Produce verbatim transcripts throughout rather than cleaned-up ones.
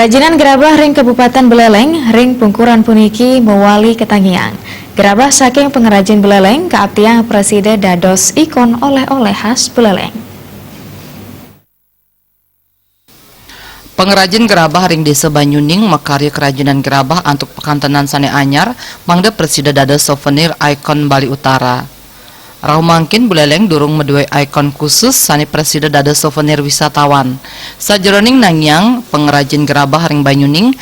Kerajinan gerabah ring Kabupaten Buleleng ring pungkuran puniki mawali katangiang. Gerabah saking pangrajin Buleleng kaaptiang prasida dados ikon oleh-oleh khas Buleleng. Pangrajin gerabah ring Desa Banyuning makarya kerajinan gerabah antuk pakantenan sane anyar, mangda prasida dados souvenir ikon Bali Utara. Rauh mangkin Buleleng durung madué ikon khusus sane prasida dados souvenir wisatawan. Sajeroning nangiang pangrajin gerabah ring Banyuning,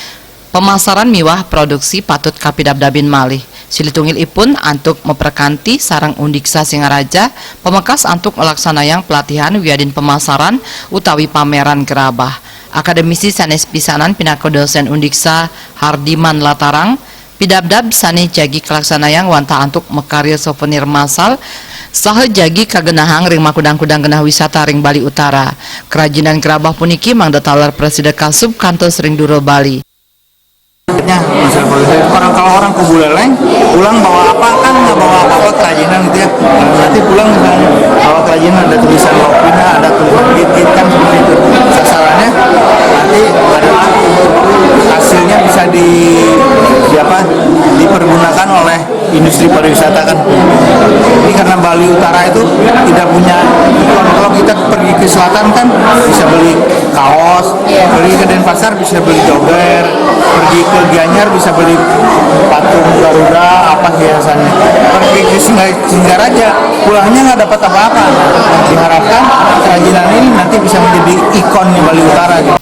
pemasaran miwah produksi patut kapidabdabin malih. Silih tunggilipun antuk maprakanti sareng Undiksa Singaraja, pamekas antuk nglaksanayang pelatihan wiadin pemasaran utawi pameran gerabah. Akademisi sanes pisanan pinaka dosen Undiksa Hardiman Latarang, pidabdab sane jagi kalaksanayang wantah antuk makarya souvenir massal saha jagi kagenahang ring makudang-kudang genah wisata ring Bali Utara. Kerajinan gerabah puniki mangda taler prasida kasub kantos ring dura Bali. Orang, kalau orang ke Buleleng, pulang bawa apa, kan nggak bawa apa-apa kerajinan gitu ya. Nanti pulang misalnya bawa kerajinan, ada tulisan Lokpina, ada tulisan Git-Git, kan seperti itu. Sasarannya nanti adalah hasilnya bisa di, di apa, dipergunakan oleh industri pariwisata kan. Ini karena Bali Utara itu tidak punya, kalau kita pergi ke selatan kan bisa beli kaos, pergi ke Denpasar bisa beli jogger, pergi ke Gianyar bisa beli patung Garuda, apa hiasannya. Pergi ke Singga-, Singaraja, pulangnya nggak dapat apa-apa. Diharapkan kerajinan ini nanti bisa menjadi ikonnya Bali Utara gitu.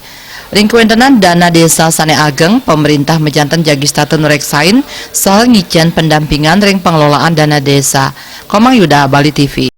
Ring kawentenan dana desa sane ageng, pemerintah majanten jagi setata nureksain saha ngicen pendampingan ring pengelolaan dana desa. Komang Yuda, Bali T V.